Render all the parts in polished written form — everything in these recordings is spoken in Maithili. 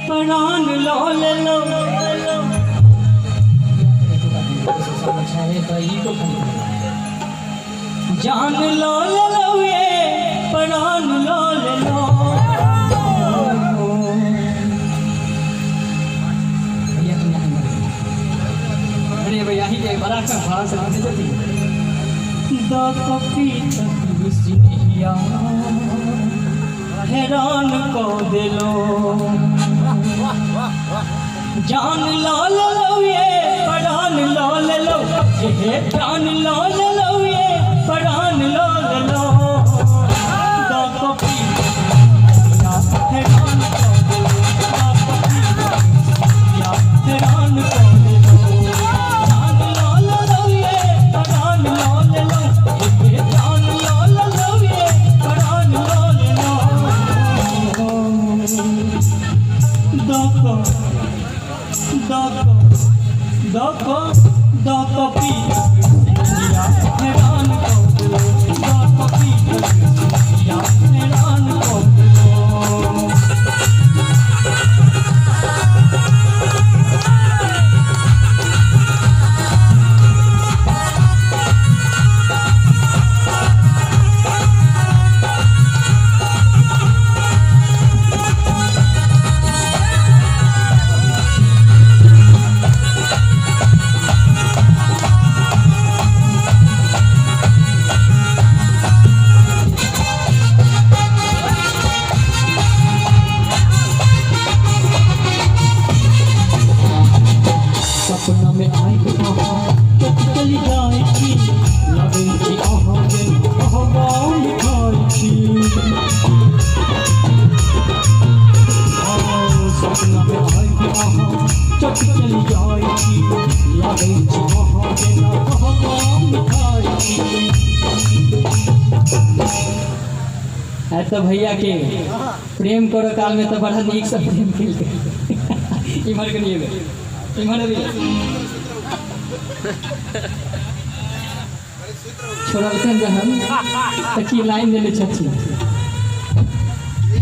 प्राण लऽ लेलहुँ। जान लऽ लेलहुँ ये प्राण लऽ लेलहुँ। भैया तुम यहाँ अरे भैया ही के बड़ा का भाव से आते जल्दी द कपी तक सिनिया हैरान को दिलो। जान लो लो ये प्राण लो लो, हे जान लो लो ये प्राण लो लो। द कपी हैरान को दिलो, द कपी हैरान को दिलो। जान लो लो ये प्राण लो लो, हे जान लो लो ये प्राण लो लो। दको दको दको दको पी हैरान को दिलो, दको पी हैरान को दिलो। सपना में आबि अहाँ चट चलि जाइ छी, लगै छी अहाँ जेना कहबा लिखाइ छी। हाँ, सपना में आबि अहाँ चट चलि जाइ छी, लगै छी अहाँ जेना कहबा लिखाइ छी। आइ तऽ भैया के प्रेम करऽ काल में तऽ बड़ा नीक से प्रेम केलकै। इम्हर कनि एबै, इम्हर अभी छोड़लखिन जहन तऽ की लाइन देने छथिन,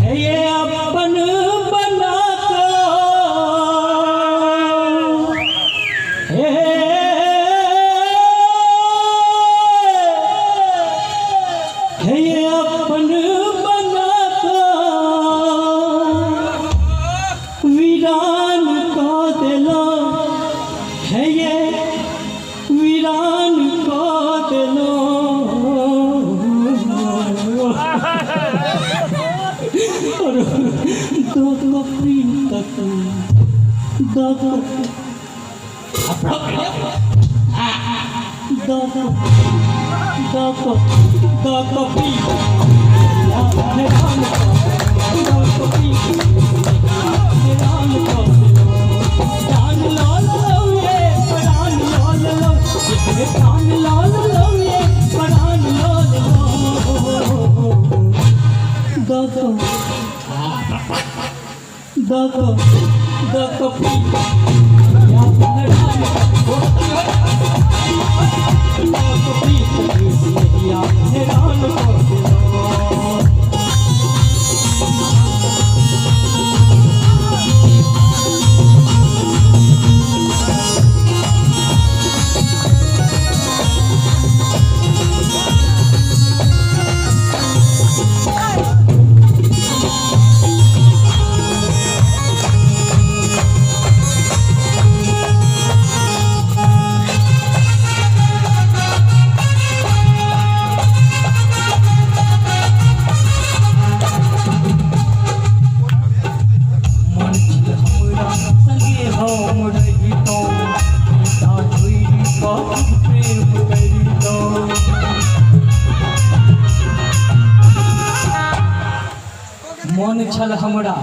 हे ये अपन बना कऽ, हे हे ये अपन बना कऽ वीरान कऽ देलहुँ, हे ये वीरान कऽ देलहुँ। और दो कपी तक दो दो दो दो कपी हैरान कऽ दो कपी हैरान कऽ देलहुँ। जान लऽ लेलहुँ ये प्राण लऽ लेलहुँ, ये जान लऽ लेलहुँ ये प्राण लऽ लेलहुँ। दो दो दो कपी हैरान दो कपी हैरान कऽ देलहुँ। मन छल हमरा संगे हम रहितौं, गीता छोड़ि कऽ प्रेम करितौं। मन छल हमरा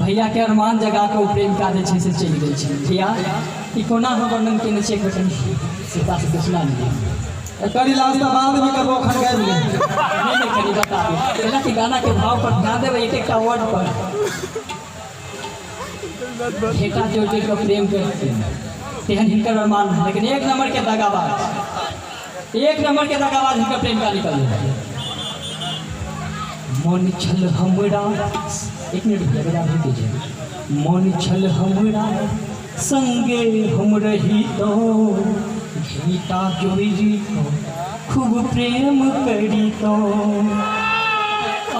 भैया के अरमान जगा कऽ ओ प्रेमिका जे छै से चलि गेल छै। भैया, ई कोना अहाँ वर्णन केने छियै, एक बेर कनि सीता से सुना दिअ। एकर इलाज तऽ बाद में करबो, अखन गाबि ले। नहीं नहीं, कनि बता दिअ पहला कि गाना के भाव पर ध्यान देबै, एक एकटा वर्ड पर। ठेका जोड़ जोड़ कऽ प्रेम करथिन तेहन हिनकर अरमान रहै, लेकिन एक नंबर के दगाबाज, एक नंबर के दगाबाज हिनकर प्रेमिका निकल गेल। मन छल हमरा, एक मिनट भैया, बजा भी दीजिए। मन छल हमरा संगे हम रही तो गीता जोड़ी खूब प्रेम करी तो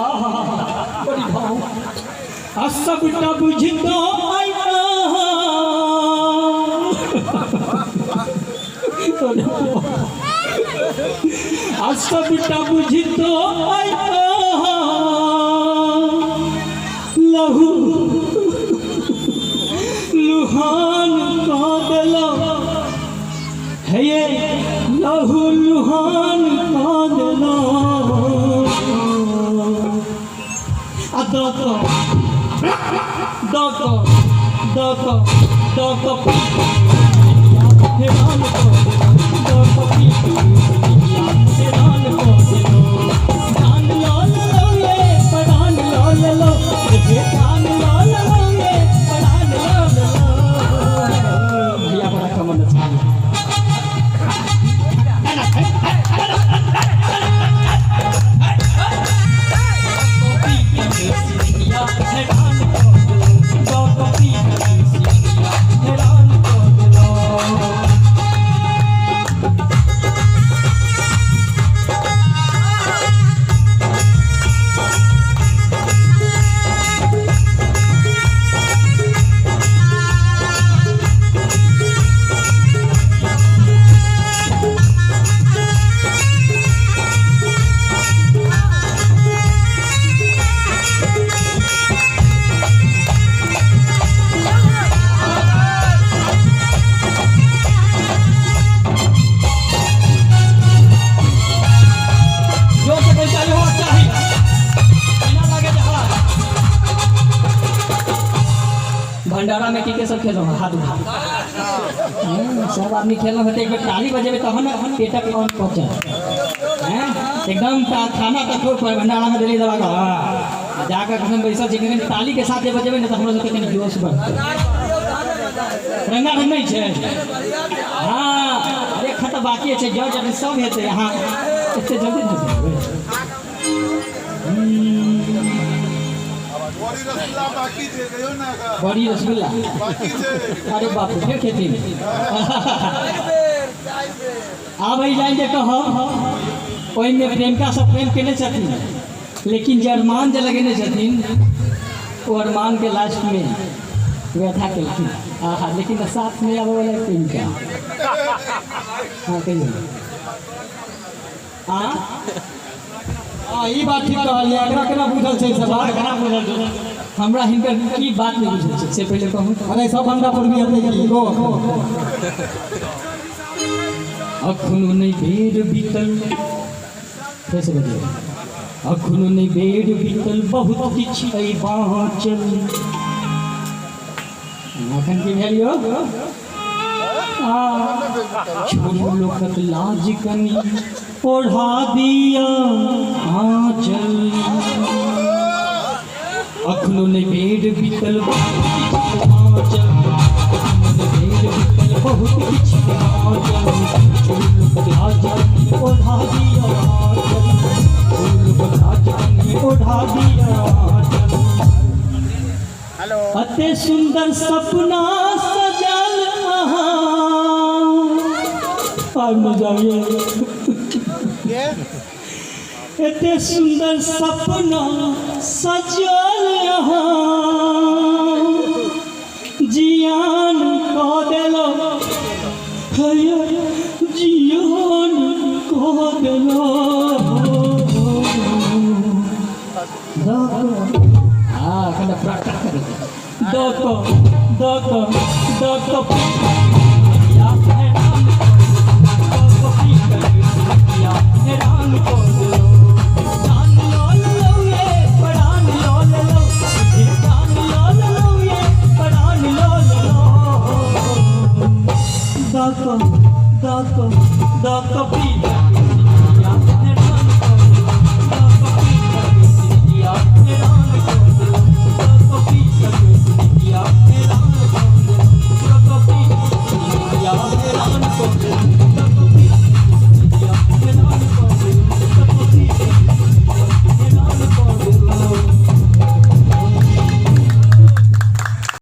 आहा बड़ी भाव आ सबटा बुझतो आ सबटा बुझतो लहू लुहान कऽ देलक हे ये लहू लुहान कऽ देलक आ दऽ कऽ दऽ कऽ दऽ कऽ दऽ कऽ हैरान कऽ दऽ कऽ हैरान कऽ देलक जान लऽ लेलौ ये प्राण लऽ लेलौ हे जान लऽ लेलौ ये प्राण लऽ लेलौ। भैया बड़ा कमल अच्छा। जोर से पैसा चालू होना चाही, बिना लागे जे हवा। भंडारा में की के सब खेलौं हाथ उठा। सब आदमी खेलौं हेतै, एक बेर ताली बजेबै तहन ने पेटक अन्न पचत। हैं एकदम खाना तऽ ठोक पर भंडारा में देली दबा कऽ हाँ। जाकऽ कखन बैसल छी, कखन ताली के साथ जे बजेबै ने तऽ हमरा सबके कनि जोश बढ़तै। रंगा रंग नहि छै। हाँ एखन तऽ बाकी छै, जज अभी सब हेतै, अहाँ एते जल्दी नहि जेबै। बड़ी रसगुल्ला बाकी छै, कहियो ना एखन। बड़ी रसगुल्ला बाकी छै। अरे बाप रे, फेर खेथिन। आब एहि लाइन जे कहब, ओहिमे प्रेमिका सब प्रेम केने छथिन, लेकिन जे अरमान जे लगेने छथिन ओ अरमान के लास्ट में व्यथा केलखिन। आहा, लेकिन साथ में आबऽ वाला प्रेमिका। हाँ कहियौ। हाँ हाँ, ई बात ठीक कहलियै। एकरा केना बुझल छै ई सब बात? केना बुझल छै हमरा? हिनकर की बात नहि बुझल छै से पहिले कहू। अरे सब हमरा पर भी हेतै की गो। अखनो नहि बेर बीतल, फेर से बजियौ। अखनो नहि बेर बीतल, बहुत किछु अइ बाँचल। एखन की भेल यौ? आ छोड़ू लोकक लाज, कनि ओढ़ा दिअ आँचल। अखनो नहि बेर बीतल, बहुत किछु बाँचल। अखनो नहि बेर बीतल, बहुत किछु बाँचल। छोड़ू लोकक लाज, कनि ओढ़ा दिअ आँचल। छोड़ू लोकक लाज, कनि ओढ़ा दिअ आँचल। अते सुंदर सपना सजल अहाँ आइ मजा आबि। एते सुंदर सपना सजल अहाँ जियान कऽ देलो, हैया जियान कऽ देलो। हाँ कने प्रार्थना करै दऽ कऽ दऽ कऽ दऽ कऽ या हैरान दऽ कऽ की करै हैरान कऽ देलौ। जान लऽ लेलौ ये प्राण लऽ लेलौ, हे जान लऽ लेलौ ये प्राण लऽ लेलौ। दऽ कऽ दऽ कऽ दऽ कऽ